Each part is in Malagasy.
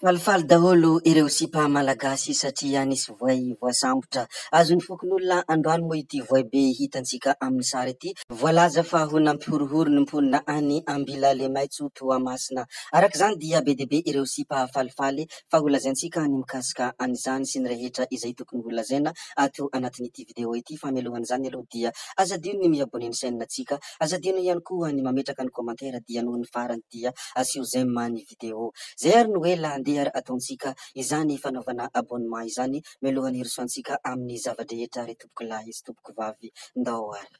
Falifaly daholo ireo sipa malagasy satria nisy voay voasambotra. Azon'ny fokonolona androany moa ity voay be hitantsika amin'ny sary ity. Voalaza fa ho nampihorohoro ny mponina any Ambilalemaitso Toamasina. Araka izany dia be dia be ireo sipa falifaly fa ho lazaintsika ny mikasika an'izany sy ny rehetra izay tokony ho lazaina ato anatin'ity vidéo ity. Fa mialohan'izany aloha dia aza adino ny mi-abonner ny chaîne-ntsika, aza adino ihany koa ny mametraka ny commentaire dia noho ny farany dia asio j'aime ny vidéo. Zay ary no ela andeha ary ataontsika izany fanaovana abonnement izany mialohan'ny hirosoantsika amin'ny zava-drehetra ry tompokolahy sy tompokovavy. Ndao ary.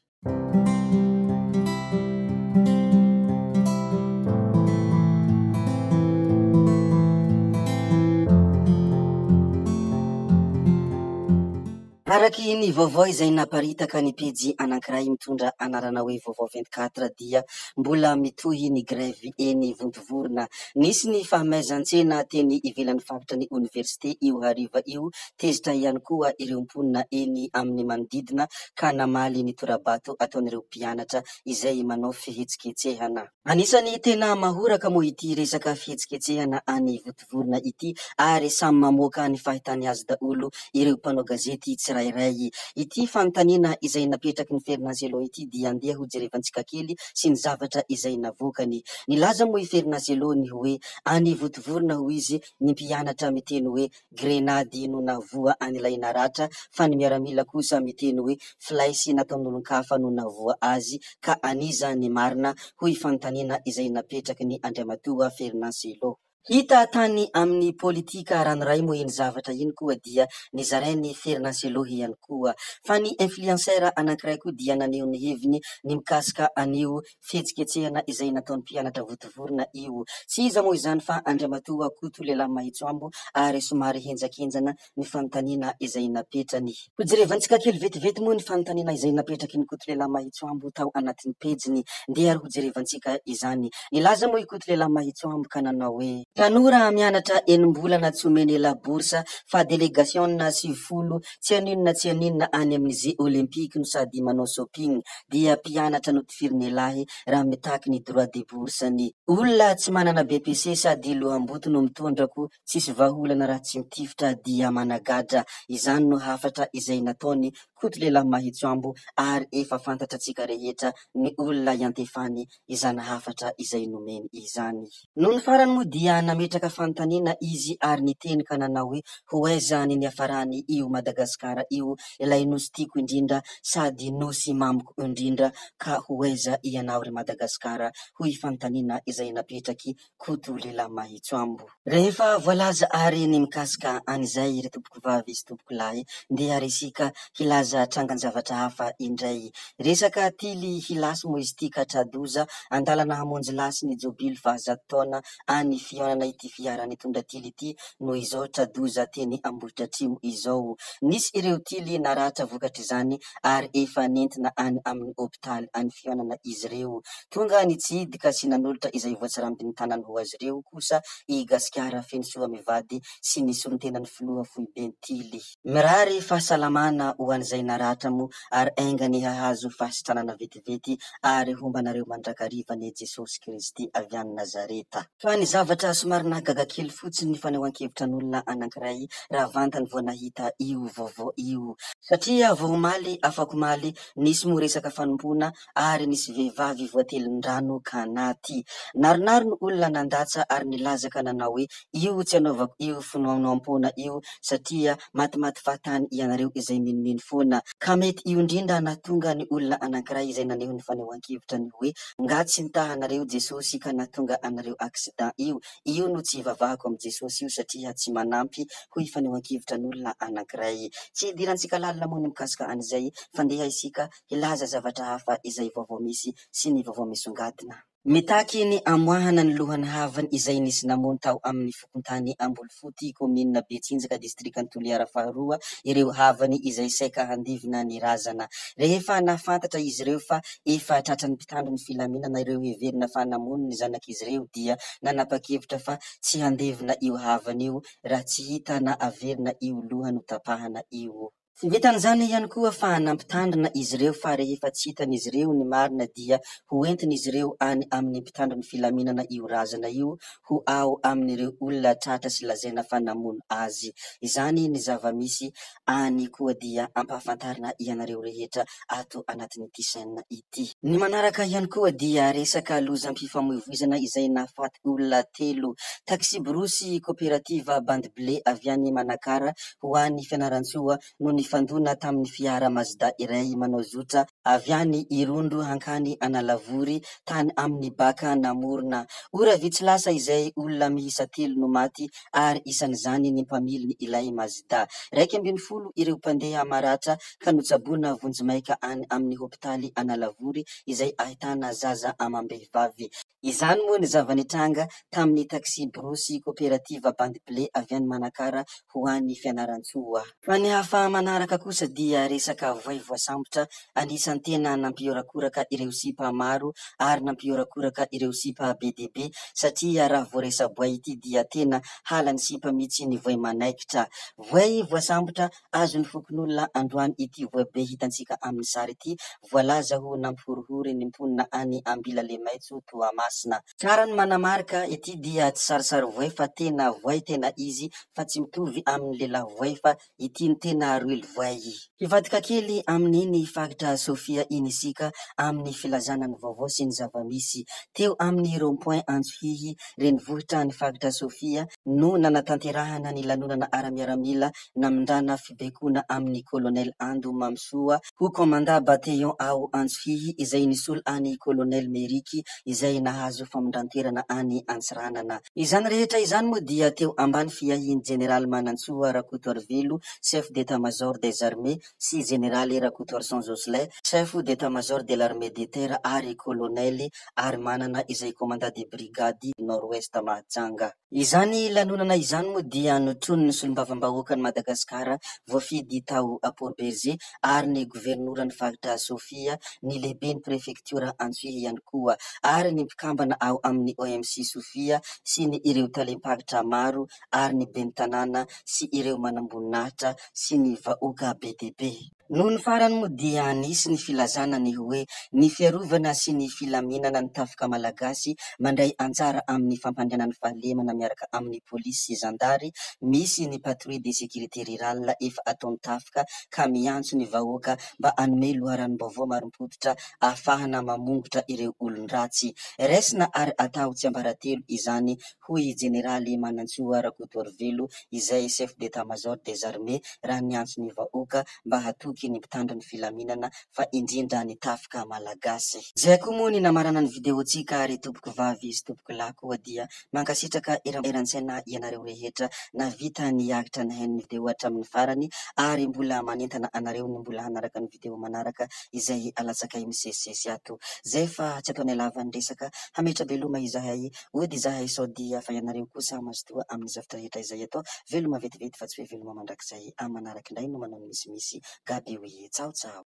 Araky ny vaovao izay naparitaka ny pejy anankiray mitondra anarana hoe Vaovao 24 dia mbola mitohy ny grevy eny Vontovorona. Nisy ny fahamaizan-tsena teny ivelan'ny faritra ny oniversite io hariva io. Tezitra ihany koa ireo mponina eny amin'ny manodidina ka namaly ny tora-bato ataon'ireo mpianatra izay manao fihetsiketsehana. Anisan'ny tena mahoraka moa ity resaka fihetsiketsehana any Vontovorona ity ary samy mamoaka ny fahitany azy daholo ireo mpanao gazety tsirairay. Ity fanontaniana izay napetraky ny Fernazelo ity dia andeha ho jerevantsika kely sy ny zavatra izay navoakany. Nilaza moa i Fernazelo ny hoe any Vontovorona hoy izy ny mpianatra miteny hoe Grenady no nahavoa an'ilay naratra fa ny miaramila kosa miteny hoe flaisy nataon'olon-kafa no nahavoa azy ka an'iza ny marina hoy fanontaniana izay napetraky ny Andriamatoa Fernand Cello. Hita tany amin'ny politika ranoray moa iny zavatra iny koa dia nizarain'i Fernand Cello ihany koa. Fa ny influenceur anankiray koa dia naneho ny heviny ny mikasika an'io fihetsiketsehana izay nataon'ny mpianatra votovorona io. Tsy iza moa izany fa Andriamatoa Koto lehilahy Mahitsoambo ary somary henjakenjana ny fanontaniana izay napetrany. Hojerevantsika kely vetivety moa ny fanontaniana izay napetraky ny Koto lehilahy Mahitsoambo tao anatin'ny pejiny. Ndeha ary hojerevantsika izany. Nilaza moa i Koto lehilahy Mahitsoambo ka nanao hoe. Tanora mianatra enim-bolana tsy omen'elah bourse fa delegasiona 90 tsy haninona tsy haninona any amin'ny jeux olympiques no sady manao shopping dia mpianatra notifirin'elahy raha mitaky ny droit de bourse ny olona tsy manana BEPC sady loham-boto no mitondra ko tsisy vahaolana raha tsy mitifitra dia managadra izany no hafatra izay nataony Koto lehilahy Mahitsoambo ary efa fantatratsika rehetra ny olona iantefany izany hafatra izay nomeny izany. Nony farany moa dia nametraka fanontaniana izy ary niteny ka nanao hoe ho aiza ny niafarany io Madagasikara io ilay nosy tiako indrindra sady nosy mamiko indrindra ka ho aiza ianao ry Madagasikara hoy fanontaniana izay napetraky Koto lehilahy Mahitsoambo. Rehefa voalaza ary ny mikasika an'izay ry tompokovavy sy tompokolahy, ndeha ary isika hilaza trangan-javatra hafa indray. Resaka tily hilasy moa izy ity ka tra-doza an-dalana hamonjy lasy ny jobily fahazato taona any fihaonana ity fiara nitondra tily ity no izao tra-doza teny Ambohidratrimo izao. Nisy ireo tily naratra vokatr'izany ary efa nentina any amin'ny hopitaly any fihaonana izy ireo. Tonga nitsidika sy nanolotra izay voatsirambin'ny tanany ho azy ireo kosa i Gasikara Fenosoa mivady sy ny solontenan'ny filoha foiben'ny Tily. Mirary fahasalamana ho an'izay naratra moa ary enga anie hahazo fahasitranana vetivety ary homba anareo mandrakariva anie Jesosy Kristy avy any Nazareta. Fa ny zavatra somary nahagaga kely fotsiny ny fanehoan-kevitra an'olona anankiray raha vantany vao nahita io vaovao io. Satria vao omaly afakomaly nisy moa resaka fanompoana ary nisy vehivavy voatelin-drano ka naty. Naronaro ny olona nandatsa ary nilaza ka nanao hoe io tsy anaovako io finoanoam-poana io satria matimaty fahatany ianareo izay minomino foana. Ka mety io indrindra nahatonga ny olona anankiray izay naneho ny fanehoan-kevitra ny hoe nga tsy nitaha anareo Jesosy ka nahatonga anareo accident io? Io no tsy hivavahako amin'i Jesosy io satria tsy manampy hoy fanehoan-kevitra an'olona anankiray. Tsy hidirantsika lalina moa ny mikasika an'izay fa ndeha isika hilaza zavatra hafa izay vaovao misy sy ny vaovao misongadina. Mitaky ny amoahana ny lohan'ny havany izay nisy namono tao amin'ny fokontany Ambolofoty, kaominina Betsinjaka, distrikan'i Toliara faharoa ireo havany izay saika handevina ny razana. Rehefa nahafantatra izy ireo fa efa tratran'ny mpitandro ny filaminana ireo heverina fa namono ny zanak'izy ireo dia nanapa-kevitra fa tsy handevina io havany io raha tsy hita na averina io loha notapahana io. Tsy vitan'izany ihany koa fa nampitandrina izy ireo fa rehefa tsy hitan'izy ireo ny marina dia ho entin'izy ireo any amin'ny mpitandro ny filaminana io razana io ho ao amin'ireo olona tratra sy lazaina fa namono azy. Izany ny zava-misy any koa dia ampahafantarina ianareo rehetra ato anatin'ity chaîne ity. Ny manaraka ihany koa dia resaka lozam-pifamoivoizana izay nahafaty olona telo. Taksiborosy koperativa Bandible avy any Manakara ho any Fianarantsoa no nifandona tamin'ny fiara Mazda iray manao zotra avy any Irondro hankany Analavory tany amin'ny baka Namorona. Ora vitsy lasa izay olona miisa telo no maty ary isan'izany ny mpamiliny ilay Mazda. 11 ireo mpandeha maratra ka notsaboina vonjimaika any amin'ny hopitaly Analavory izay ahitana zaza amam-behivavy. Izany moa ny zava-nitranga tamin'ny taksiborosy koperativa Bandible avy any Manakara ho any Fianarantsoa. Fa ny hafa manaraka kosa dia resaka voay voasambotra anisan'ny tena nampiorakoraka ireo sipa maro ary nampiorakoraka ireo sipa be dia be satria raha vao resa-boay ity dia tena halan'ny sipa mihitsy ny voay manaikitra. Voay voasambotra azon'ny fokonolona androany ity voay be hitantsika amin'ny sary ity, voalaza ho nampihorohoro ny mponina any Ambila Lemaitso Toamasina. Tsara ny manamarika, ity dia tsy sarisary voay fa tena voay tena izy fa tsy mitovy amin'ny lehilahy voay fa ity no tena roily voay. Hivadika kely amin'iny faritra Sofia iny isika amin'ny filazana ny vaovao sy ny zava-misy. Teo amin'ny rond point Antsohihy, renivohitra ny faritra Sofia, no nanatanterahana ny lanonana ara-miaramila namindrana fibaikoana amin'ny Colonel Ando Mamisoa ho Commandant Bataillon ao Antsohihy izay nisolo an'i Colonel Meriky izay nahazo famindran-toerana any Antsiranana. Izany rehetra izany moa dia teo ambany fiahian'ny Jeneraly Manantsoa Rakotoarivelo, Chef d'Etat-Major des Armées, sy Jeneraly Rakotoarison Jocelyn, Chef d'Etat-Major de l'Armée de Terre ary Kolonely Arimanana izay Commandant de Brigade Nord-Ouest Mahajanga. Izany lanonana izany moa dia notronin'ny solombavambahoakan'i Madagasikara voafidy tao Port-Bergé ary ny governoran'ny faritra Sofia, ny lehiben'ny prefektiora Antsohihy ihany koa ary ny mpikambana ao amin'ny OMC Sofia sy ny ireo talem-paritra maro ary ny ben'ny tanàna sy ireo manamboninahitra sy ny vahoaka be dia be. Noho ny farany moa dia nisy ny filazana ny hoe ny fiarovana sy ny filaminana ny tafika malagasy mandray anjara amin'ny fampandriana ny fahalemana miaraka amin'ny polisy sy zandary, misy ny patrouille de sécurité rurale efa ataon'ny tafika ka miantso ny vahoaka mba hanome loharanom-baovao marim-pototra ahafahana mamongotra ireo olon-dratsy. Raisina ary atao tsiambaratelo izany hoy i Jeneraly Manantsoa Rakotoarivelo izay Chef d'Etat-Major des Armées raha niantso ny vahoaka mba hatoky ny mpitandro ny filaminana fa indrindra ny tafika malagasy. Izay koa moa ny namarana ny vidéo-ntsika ry tompoko vavy sy tompoko lahy koa dia mankasitraka eran-tsaina ianareo rehetra nahavita niaritra nihaino ny vidéo hatramin'ny farany ary mbola manentana anareo ny mbola hanaraka ny vidéo manaraka izay alatsakay misesisesy ato. Zay fa tsy ataonay lava ny resaka hametra-beloma izahay. Ody izahay sao dia fa ianareo kosa mazotoa amin'ny zavtra rehetra izay atao. Veloma vetivety fa tsy hoe veloma mandrakizay. Amin'ny manaraka indray no manao ny misimisy. Gaby oui. Tsao tsao.